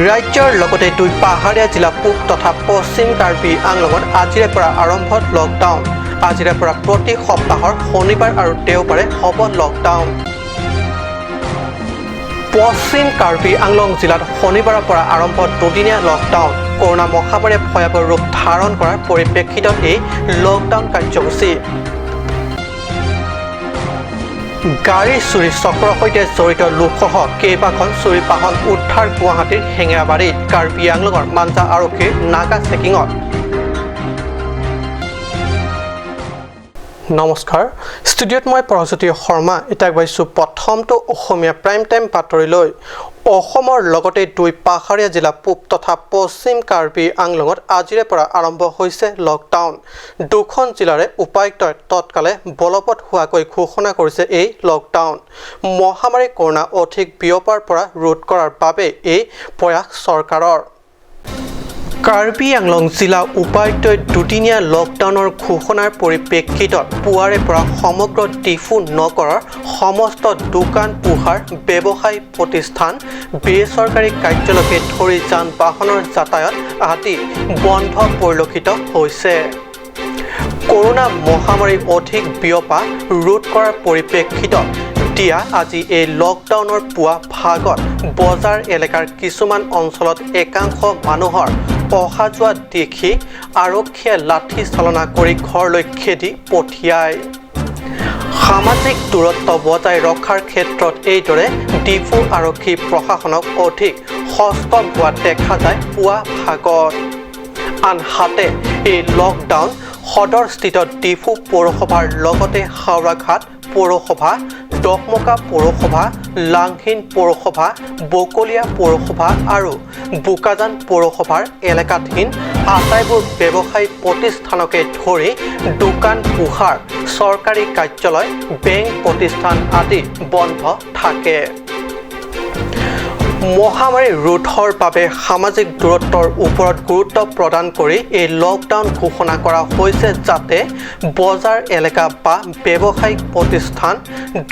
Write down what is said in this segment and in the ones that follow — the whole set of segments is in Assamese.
ৰাজ্যৰ লগতে দুই পাহাৰীয়া জিলা পূব তথা পশ্চিম কাৰ্বি আংলঙত আজিৰে পৰা আৰম্ভ লকডাউন। আজিৰে পৰা প্ৰতি সপ্তাহৰ শনিবাৰ আৰু দেওবাৰে হ'ব লকডাউন। পশ্চিম কাৰ্বি আংলং জিলাত শনিবাৰৰ পৰা আৰম্ভ দুদিনীয়া লকডাউন। কৰোণা মহামাৰীয়ে ভয়াৱহ ৰূপ ধাৰণ কৰাৰ পৰিপ্ৰেক্ষিতত এই লকডাউন কাৰ্যসূচী। গাড়ী চুৰি চক্ৰৰ সৈতে জড়িত লোকসহ কেইবাখন চুৰি বাহন উদ্ধাৰ গুৱাহাটীৰ হেঙেৰাবাৰীত। কাৰ্বি আংলঙৰ মাঞ্জা আৰক্ষীৰ নাকা চেকিঙত। নমস্কাৰ, ষ্টুডিঅ'ত মই পৰজ্যোতি শৰ্মা। এতিয়া আগবাঢ়িছোঁ প্ৰথমটো অসমীয়া প্ৰাইম টাইম বাতৰিলৈ। অসমৰ লগতে দুই পাহাৰীয়া জিলা পূব তথা পশ্চিম কাৰ্বি আংলঙত আজিৰে পৰা আৰম্ভ হৈছে লকডাউন। দুখন জিলাৰে উপায়ুক্তই তৎকালে বলবৎ হোৱাকৈ ঘোষণা কৰিছে এই লকডাউন। মহামাৰী কৰোণা অধিক বিয়পাৰ পৰা ৰোধ কৰাৰ বাবে এই প্ৰয়াস চৰকাৰৰ। কাৰ্বি আংলং জিলা উপায়ুক্তই দুদিনীয়া লকডাউনৰ ঘোষণাৰ পৰিপ্ৰেক্ষিতত পুৱাৰে পৰা সমগ্ৰ ডিফু নগৰৰ সমস্ত দোকান পোহাৰ, ব্যৱসায় প্ৰতিষ্ঠান, বেচৰকাৰী কাৰ্যালয়কে ধৰি যান বাহনৰ যাতায়াত আদি বন্ধ পৰিলক্ষিত হৈছে। কৰোণা মহামাৰী অধিক বিয়পা ৰোধ কৰাৰ পৰিপ্ৰেক্ষিতত দিয়া আজি এই লকডাউনৰ পুৱা ভাগত বজাৰ এলেকাৰ কিছুমান অঞ্চলত একাংশ মানুহৰ অহা যোৱা দেখি আৰক্ষীয়ে লাঠি চালনা কৰি ঘৰলৈ খেদি পঠিয়ায়। সামাজিক দূৰত্ব বজাই ৰখাৰ ক্ষেত্ৰত এইদৰে ডিফু আৰক্ষী প্ৰশাসনক অধিক সষ্টম হোৱা দেখা যায় পুৱা ভাগত। আনহাতে এই লকডাউন সদৰস্থিত ডিফু পৌৰসভাৰ লগতে হাওৰাঘাট পৌৰসভা, ডকমকা পৌৰসভা, লাংহিন পৌৰসভা, বকলীয়া পৌৰসভা আৰু বোকাজান পৌৰসভাৰ এলেকাধীন আটাইবোৰ ব্যৱসায়ী প্ৰতিষ্ঠানকে ধৰি দোকান পোহাৰ, চৰকাৰী কাৰ্যালয়, বেংক প্ৰতিষ্ঠান আদি বন্ধ থাকে। মহামাৰী ৰোধৰ বাবে সামাজিক দূৰত্বৰ ওপৰত গুৰুত্ব প্ৰদান কৰি এই লকডাউন ঘোষণা কৰা হৈছে, যাতে বজাৰ এলেকা বা ব্যৱসায়িক প্ৰতিষ্ঠান,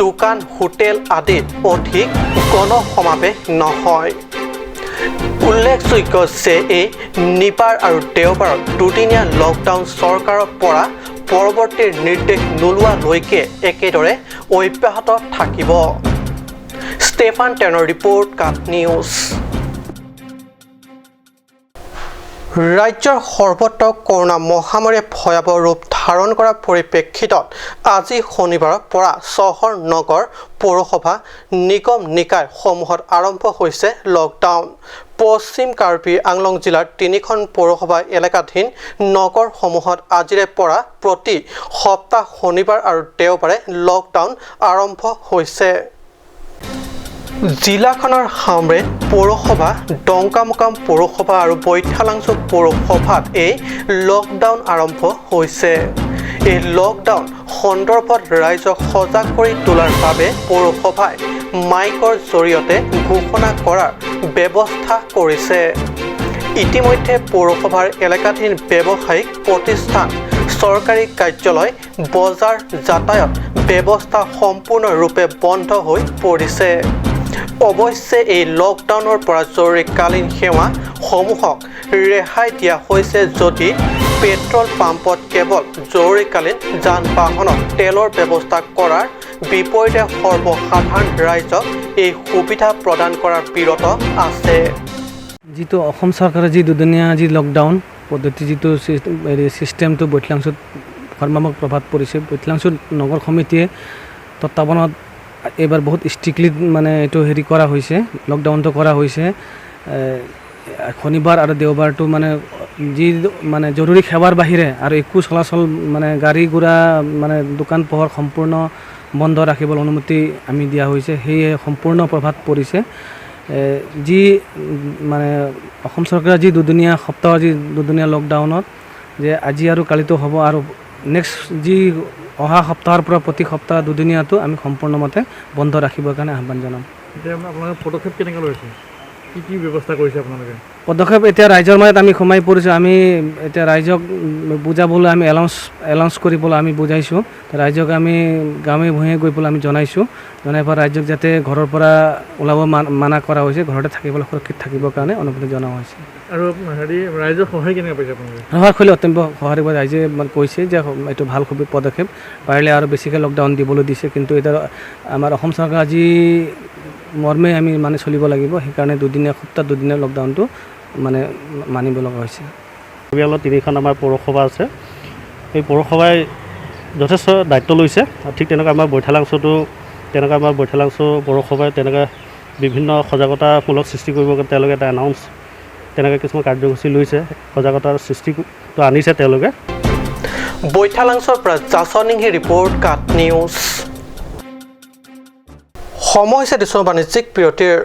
দোকান, হোটেল আদিত অধিক গণসমাৱেশ নহয়। উল্লেখযোগ্য যে এই নিবাৰ আৰু দেওবাৰৰ দুদিনীয়া লকডাউন চৰকাৰৰ পৰা পৰৱৰ্তী নিৰ্দেশ নোলোৱালৈকে একেদৰে অব্যাহত থাকিব। ষ্টেফান টেনৰ ৰিপৰ্ট, কাট নিউজ। ৰাজ্যৰ সৰ্বত্ৰ কৰোণা মহামাৰীয়ে ভয়াৱহ ৰূপ ধাৰণ কৰাৰ পৰিপ্ৰেক্ষিতত আজি শনিবাৰৰ পৰা চহৰ, নগৰ, পৌৰসভা, নিগম নিকায়সমূহত আৰম্ভ হৈছে লকডাউন। পশ্চিম কাৰ্বি আংলং জিলাৰ তিনিখন পৌৰসভা এলেকাধীন নগৰসমূহত আজিৰে পৰা প্ৰতি সপ্তাহ শনিবাৰ আৰু দেওবাৰে লকডাউন আৰম্ভ হৈছে। জিলাখনৰ হামৰেড পৌৰসভা, ডংকামোকাম পৌৰসভা আৰু বৈঠালাংছু পৌৰসভাত এই লকডাউন আৰম্ভ হৈছে। এই লকডাউন সন্দৰ্ভত ৰাইজক সজাগ কৰি তোলাৰ বাবে পৌৰসভাই মাইকৰ জৰিয়তে ঘোষণা কৰাৰ ব্যৱস্থা কৰিছে। ইতিমধ্যে পৌৰসভাৰ এলেকাধীন ব্যৱসায়িক প্ৰতিষ্ঠান, চৰকাৰী কাৰ্যালয়, বজাৰ, যাতায়াত ব্যৱস্থা সম্পূৰ্ণৰূপে বন্ধ হৈ পৰিছে। অৱশ্যে এই লকডাউনৰ পৰা জৰুৰীকালীন সেৱাসমূহক ৰেহাই দিয়া হৈছে যদি পেট্ৰল পাম্পত কেৱল জৰুৰীকালীন যান বাহনত তেলৰ ব্যৱস্থা কৰাৰ বিপৰীতে সৰ্বসাধাৰণ ৰাইজক এই সুবিধা প্ৰদান কৰাৰ বিৰত আছে। যিটো অসম চৰকাৰৰ যি দুদিনীয়া যি লকডাউন পদ্ধতি, যিটো ছিষ্টেমটো বৈঠলাংছুত সৰ্বাত্মক প্ৰভাৱ পৰিছে। বৈঠলাংছুত নগৰ সমিতিয়ে তত্বাৱধানত এইবাৰ বহুত ষ্ট্ৰিক্টলি মানে এইটো হেৰি কৰা হৈছে, লকডাউনটো কৰা হৈছে। শনিবাৰ আৰু দেওবাৰটো মানে যি মানে জৰুৰী সেৱাৰ বাহিৰে আৰু একো চলাচল মানে গাড়ী ঘোঁৰা মানে দোকান পোহাৰ সম্পূৰ্ণ বন্ধ ৰাখিবলৈ অনুমতি আমি দিয়া হৈছে। সেয়ে সম্পূৰ্ণ প্ৰভাৱ পৰিছে। যি মানে অসম চৰকাৰৰ যি দুদিনীয়া সপ্তাহৰ যি দুদিনীয়া লকডাউনত যে আজি আৰু কালিতো হ'ব আৰু নেক্সট যি অহা সপ্তাহৰ পৰা প্ৰতি সপ্তাহ দুদিনীয়াটো আমি সম্পূৰ্ণমতে বন্ধ ৰাখিবৰ কাৰণে আহ্বান জনাম। এতিয়া আপোনালোকে পদক্ষেপ কেনেকৈ লৈছে? কি কি ব্যৱস্থা কৰিছে আপোনালোকে? পদক্ষেপ এতিয়া ৰাইজৰ মাজত আমি সোমাই পৰিছোঁ। আমি এতিয়া ৰাইজক বুজাবলৈ আমি এলাউন্স কৰিবলৈ আমি বুজাইছোঁ। ৰাইজক আমি গাঁৱে ভূঞে গৈ পেলাই আমি জনাইছোঁ। জনাই পেলাই ৰাইজক যাতে ঘৰৰ পৰা ওলাব মানা কৰা হৈছে, ঘৰতে থাকিবলৈ, সুৰক্ষিত থাকিবৰ কাৰণে অনুমতি জনোৱা হৈছে। আৰু হেৰি, ৰাইজৰ সহায় কেনেকৈ পাইছে আপোনালোকে? সহায় কৰিলে অত্যন্ত সঁহাৰি ৰাইজে মানে কৈছে যে এইটো ভাল খুবেই পদক্ষেপ, পাৰিলে আৰু বেছিকৈ লকডাউন দিবলৈ দিছে। কিন্তু এতিয়া আমাৰ অসম চৰকাৰ আজি মৰ্মে আমি মানে চলিব লাগিব, সেইকাৰণে দুদিনীয়া, সপ্তাহ দুদিনীয়া লকডাউনটো মানে মানিব লগা হৈছে। কাৰ্বি আংলঙত তিনিখন আমাৰ পৌৰসভা আছে, এই পৌৰসভাই যথেষ্ট দায়িত্ব লৈছে। আৰু ঠিক তেনেকৈ আমাৰ বৈঠালাংছতো তেনেকৈ আমাৰ বৈঠালাংছ পৌৰসভাই তেনেকৈ বিভিন্ন সজাগতামূলক সৃষ্টি কৰিবৰ কাৰণে তেওঁলোকে এটা এনাউন্স তেনেকৈ কিছুমান কাৰ্যসূচী লৈছে, সজাগতাৰ সৃষ্টিটো আনিছে তেওঁলোকে। বৈঠালাংছৰ পৰা জাছনিংহি ৰিপৰ্ট, কাট নিউজ। সময় হৈছে দিছোঁ বাণিজ্যিক বিৰতিৰ।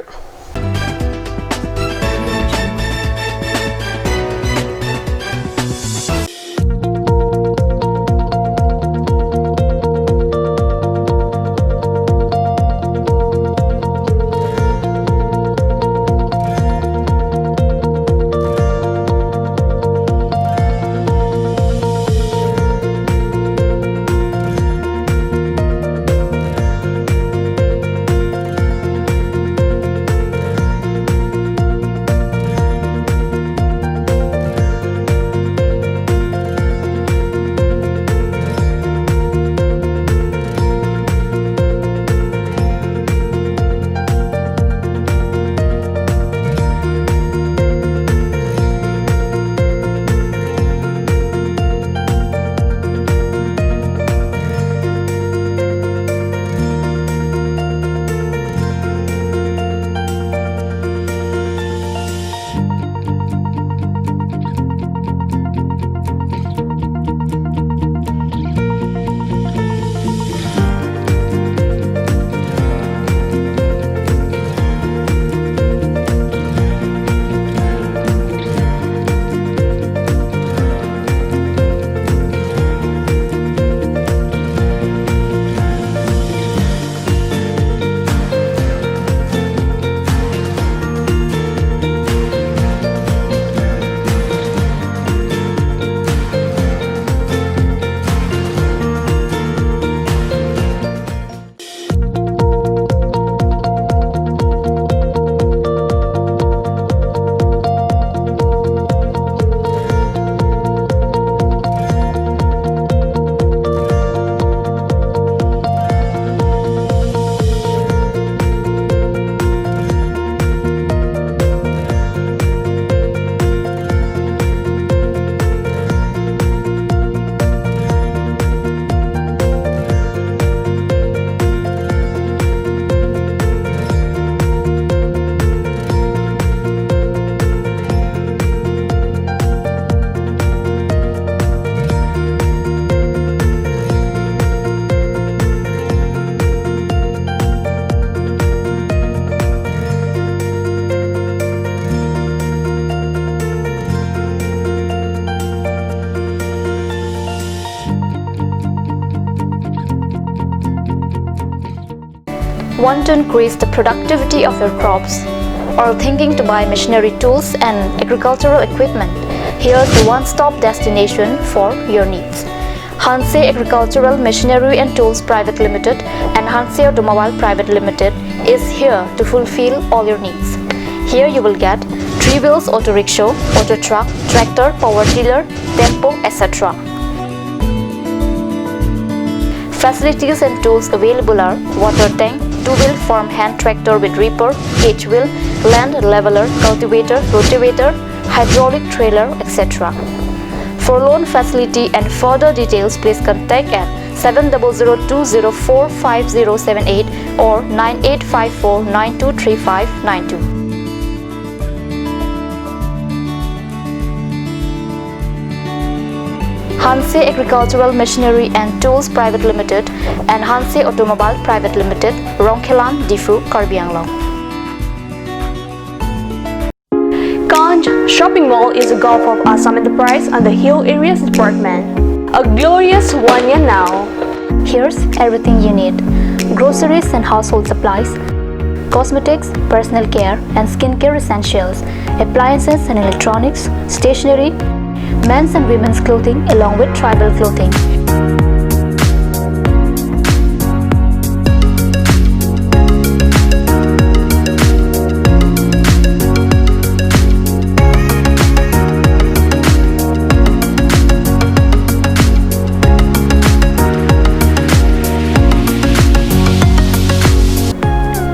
Want to increase the productivity of your crops or thinking to buy machinery, tools and agricultural equipment, here's the one-stop destination for your needs. Hanse Agricultural Machinery and Tools Private Limited and Hanse Automobile Private Limited is here to fulfill all your needs. Here you will get three wheels auto rickshaw, auto truck, tractor, power tiller, tempo, etc. Facilities and tools available are water tank, two-wheel farm hand tractor with reaper, H-wheel, land leveler, cultivator, rotavator, hydraulic trailer, etc. For loan facility and further details, please contact at 7002045078 or 9854923592. Hanse Agricultural Machinery and Tools Private Limited and Hanse Automobile Private Limited, Rongkhelan, Diphu, Karbi Anglong. Ganj Shopping Mall is a Gulf of Assam Enterprise and the Hill Areas Department. A glorious 1 year now. Here's everything you need: groceries and household supplies, cosmetics, personal care and skincare essentials, appliances and electronics, stationery, men's and women's clothing along with tribal clothing.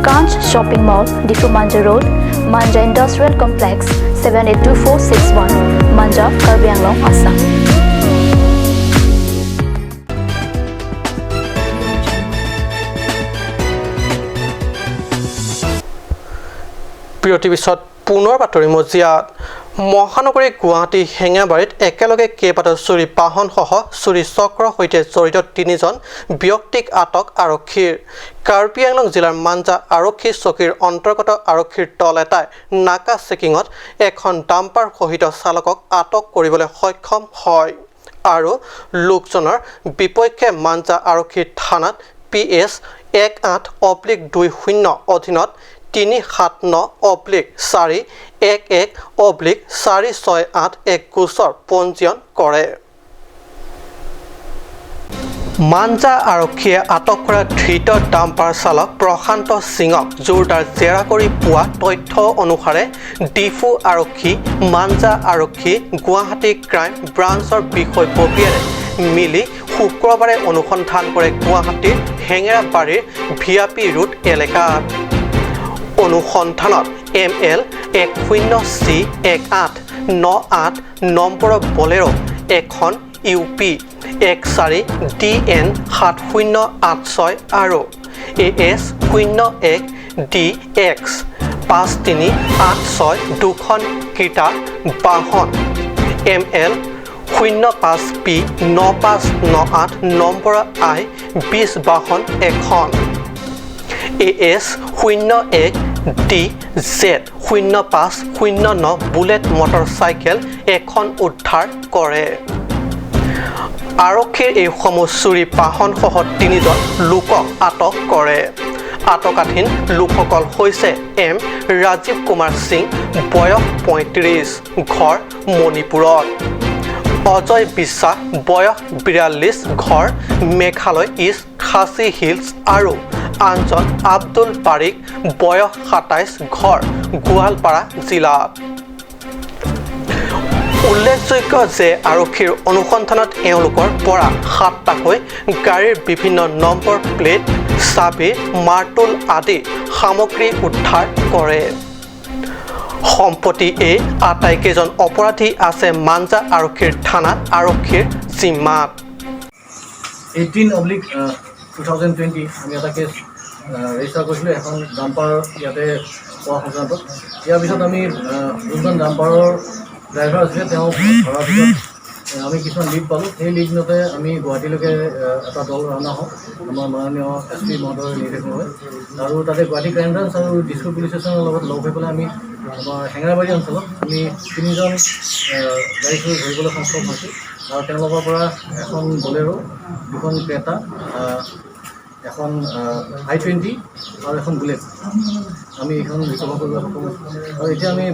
Kanch Shopping Mall, Diphu Manja Road, Manja Industrial Complex, 782461, Manja, Karbi Anglong, Assam. বিৰতিৰ পিছত পুনৰ বাতৰি মজিয়াত। মহানগৰী গুৱাহাটী হেঙেৰাবাৰীত একেলগে কেইবাটাও চুৰি বাহনসহ চুৰি চক্ৰৰ সৈতে জড়িত তিনিজন ব্যক্তিক আটক আৰক্ষীৰ। কাৰ্বি আংলং জিলাৰ মাঞ্জা আৰক্ষী চকীৰ অন্তৰ্গত আৰক্ষীৰ দল এটাই নাকা চেকিঙত এখন ডাম্পাৰ সহিত চালকক আটক কৰিবলৈ সক্ষম হয় আৰু লোকজনৰ বিপক্ষে মাঞ্জা আৰক্ষী থানাত PS 18/20 অধীনত 379/411/468 এক গোচৰ পঞ্জীয়ন কৰে। মাঞ্জা আৰক্ষীয়ে আটক কৰা ধৃত ডাম্পাৰ চালক প্ৰশান্ত সিঙক জোৰদাৰ জেৰা কৰি পোৱা তথ্য অনুসাৰে ডিফু আৰক্ষী, মাঞ্জা আৰক্ষী, গুৱাহাটী ক্ৰাইম ব্ৰাঞ্চৰ বিষয়ববীয়াৰে মিলি শুক্ৰবাৰে অনুসন্ধান কৰে গুৱাহাটীৰ হেঙেৰাবাৰীৰ VIP road এলেকাত। অনুসন্ধানত ML 10C 1898 নম্বৰৰ বলেৰ' এখন UP 14DN 7086 আৰু AS 01DX 5386 দুখন ক্ৰেটা বাহন ML 05P 9598 নম্বৰৰ I 20 বাহন এখন AS 01DZ 0509 bullet motorcycle এখন উদ্ধাৰ কৰে। আৰক্ষীৰ এইসমূহ চুৰি বাহনসহ তিনিজন লোকক আটক কৰে। আটকাধীন লোকসকল হৈছে এম ৰাজীৱ কুমাৰ সিং, বয়স 35, ঘৰ মণিপুৰত; অজয় বিশ্বাস, বয়স 42, ঘৰ মেঘালয় ইষ্ট খাচী হিলছ আৰু আনজন আব্দুল বাৰিক, বয়স 27, ঘৰ গোৱালপাৰা জিলাত। উল্লেখযোগ্য যে আৰক্ষীৰ অনুসন্ধানত এওঁলোকৰ পৰা 7টাকৈ গাড়ীৰ বিভিন্ন নম্বৰ প্লেট, চাবি, মাৰ্টুল আদি সামগ্ৰী উদ্ধাৰ কৰে। সম্প্ৰতি এই আটাইকেইজন অপৰাধী আছে মাঞ্জা আৰক্ষীৰ থানাত আৰক্ষীৰ জিম্মাত। 18/2020 আমি এটা কেছ ৰেজিষ্টাৰ কৰিছিলোঁ এখন ডাম্পাৰ ইয়াতে পোৱা সংক্ৰান্তত। ইয়াৰ পিছত আমি যোনজন ডাম্পাৰৰ ড্ৰাইভাৰ আছিলে তেওঁক ধৰাৰ পিছত আমি কিছুমান লিড পালোঁ। সেই লিড মতে আমি গুৱাহাটীলৈকে এটা দল ৰাওনা হওঁ আমাৰ মাননীয় এছ পি মহোদয়ৰ নিৰ্দেশ মৰ্মে, আৰু তাতে গুৱাহাটী ক্ৰাইম ব্ৰাঞ্চ আৰু দিছপুৰ পুলিচ ষ্টেচনৰ লগত লগ হৈ পেলাই আমি আমাৰ হেঙেৰাবাৰী অঞ্চলত আমি তিনিজন গাড়ী চোৰ ধৰিবলৈ সক্ষম হৈছোঁ। আৰু তেওঁলোকৰ পৰা এখন বলেৰ', দুখন ক্ৰেটা, এখন i20 আৰু এখন বুলেট আমি এইখন ৰিকভাৰ কৰিবলৈ সক্ষম হৈছোঁ। আৰু এতিয়া আমি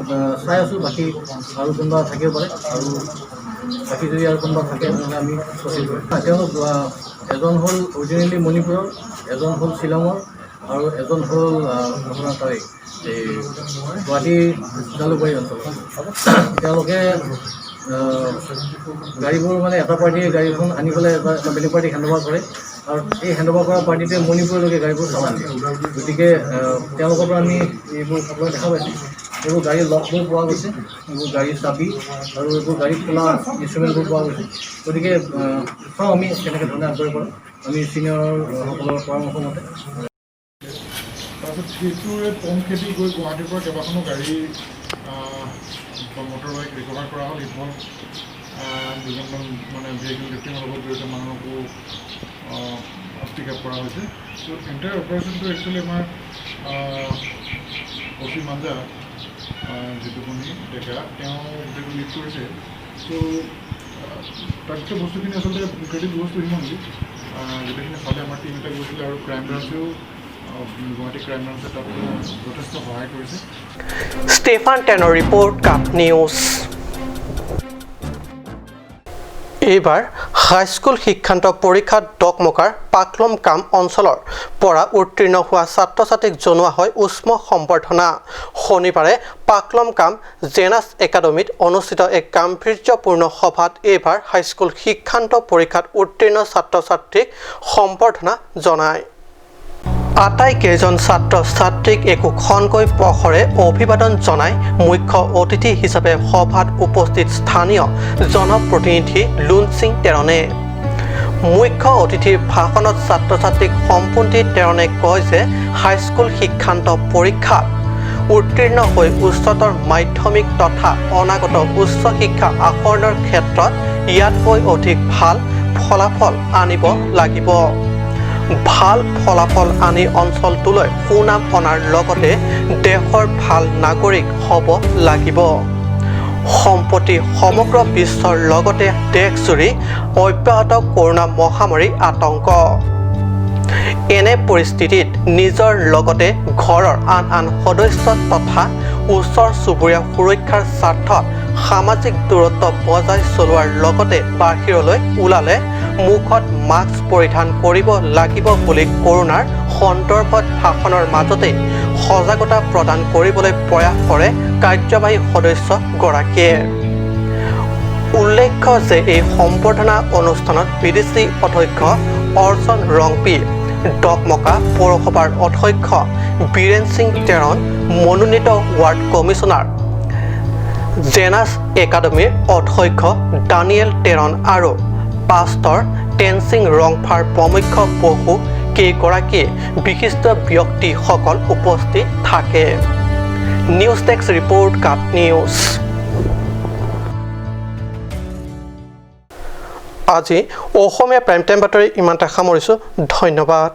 চাই আছোঁ বাকী আৰু কোনোবা থাকিব পাৰে, আৰু বাকী যদি আৰু কোনোবা থাকে তেনেহ'লে আমি প্ৰচিড কৰিম। তেওঁলোক এজন হ'ল অৰিজিনেলি মণিপুৰৰ, এজন হ'ল শ্বিলঙৰ আৰু এজন হ'ল আপোনাৰ তাৰে এই গুৱাহাটী জালুকবাৰী অঞ্চলৰ। তেওঁলোকে গাড়ীবোৰ মানে এটা পাৰ্টীয়ে গাড়ীখন আনি পেলাই এটা বেলেগ পাৰ্টীক হেণ্ড অভাৰ কৰে আৰু এই হেণ্ড অভাৰ কৰা পাৰ্টীটোৱে মণিপুৰলৈকে গাড়ীবোৰ চালান দিয়ে। গতিকে তেওঁলোকৰ পৰা আমি এইবোৰ আপোনালোকে দেখা পাইছোঁ, এইবোৰ গাড়ীৰ লকবোৰ পোৱা গৈছে, এইবোৰ গাড়ীৰ চাবি আৰু এইবোৰ গাড়ী খোলা ইনষ্ট্ৰুমেণ্টবোৰ পোৱা গৈছে। গতিকে চাওঁ আমি কেনেকৈ ধৰণে আগবাঢ়িব পাৰোঁ আমি ছিনিয়ৰসকলৰ পৰামৰ্শ মতে। তাৰপিছত সেইটোৰে পম খেদি গৈ গুৱাহাটীৰ পৰা কেইবাখনো গাড়ী বা মটৰ বাইক ৰিকভাৰ কৰা হ'ল। ইনভল্ভ দুজনমান মানে ভেহিকেল লিফটিঙৰ লগত জড়িত মানুহকো পিক আপ কৰা হৈছে। চ' এণ্টায়াৰ অপাৰেশ্যনটো একচুৱেলি আমাৰ অ' চি মাঞ্জা জিতুমণি ডেকা তেওঁ গোটেইটো লিড কৰিছে। চ' তাৰপিছত বস্তুখিনি আচলতে ক্ৰেডিট বস্তু সিমান গোটেইখিনি চালে আমাৰ টীম এটা গৈছিলে আৰু ক্ৰাইম ব্ৰাঞ্চেও গুৱাহাটী ক্ৰাইম ব্ৰাঞ্চে তাত যথেষ্ট সহায় কৰিছে। ষ্টেফান টেনৰ ৰিপৰ্ট, কাপ নিউজ। এইবাৰ হাইস্কুল শিক্ষান্ত পৰীক্ষাত ডকমকাৰ পাকলম কাম অঞ্চলৰ পৰা উত্তীৰ্ণ হোৱা ছাত্ৰ ছাত্ৰীক জনোৱা হয় উষ্ম সম্বৰ্ধনা। শনিবাৰে পাকলম কাম জেনাছ একাডেমীত অনুষ্ঠিত এক গাম্ভীৰ্যপূৰ্ণ সভাত এইবাৰ হাইস্কুল শিক্ষান্ত পৰীক্ষাত উত্তীৰ্ণ ছাত্ৰ ছাত্ৰীক সম্বৰ্ধনা জনায়। আটাইকেইজন ছাত্ৰ ছাত্ৰীক একোখনকৈ প্ৰহৰে অভিবাদন জনাই মুখ্য অতিথি হিচাপে সভাত উপস্থিত স্থানীয় জনপ্ৰতিনিধি লুন সিং তেৰণে। মুখ্য অতিথিৰ ভাষণত ছাত্ৰ ছাত্ৰীক সম্বোধি তেৰণে কয় যে হাইস্কুল শিক্ষান্ত পৰীক্ষাত উত্তীৰ্ণ হৈ উচ্চতৰ মাধ্যমিক তথা অনাগত উচ্চ শিক্ষা আহৰণৰ ক্ষেত্ৰত ইয়াতকৈ অধিক ভাল ফলাফল আনিব লাগিব। ভাল ফলাফল আনি অঞ্চলটোলৈ সুনাম অনাৰ লগতে দেশৰ ভাল নাগৰিক হ'ব লাগিব। সম্প্ৰতি সমগ্ৰ বিশ্বৰ লগতে দেশজুৰি অব্যাহত কৰোণা মহামাৰী আতংক। এনে পৰিস্থিতিত নিজৰ লগতে ঘৰৰ আন আন সদস্য তথা ওচৰ চুবুৰীয়া সুৰক্ষাৰ স্বাৰ্থত সামাজিক দূৰত্ব বজাই চলোৱাৰ লগতে বাহিৰলৈ ওলালে মুখত মাস্ক পৰিধান কৰিব লাগিব বুলি কৰোণাৰ সন্দৰ্ভত ভাষণৰ মাজতে সজাগতা প্ৰদান কৰিবলৈ প্ৰয়াস কৰে কাৰ্যবাহী সদস্যগৰাকীয়ে। উল্লেখ্য যে এই সম্বৰ্ধনা অনুষ্ঠানত বিডিচি অধ্যক্ষ অৰ্জন ৰংপি, ডকমকা পৌৰসভাৰ অধ্যক্ষ বীৰেন সিং টেৰণ, মনোনীত ৱাৰ্ড কমিছনাৰ জেনাছ একাডেমীৰ অধ্যক্ষ ডানিয়েল টেৰণ আৰু পাষ্টৰ টেনচিং ৰংফাৰ প্ৰমুখ্য বহু কেইগৰাকীয়ে বিশিষ্ট ব্যক্তিসকল উপস্থিত থাকে। News desk report, cup news. আজি অসমীয়া প্ৰাইম টাইম বাতৰি ইমানতে সামৰিছোঁ। ধন্যবাদ।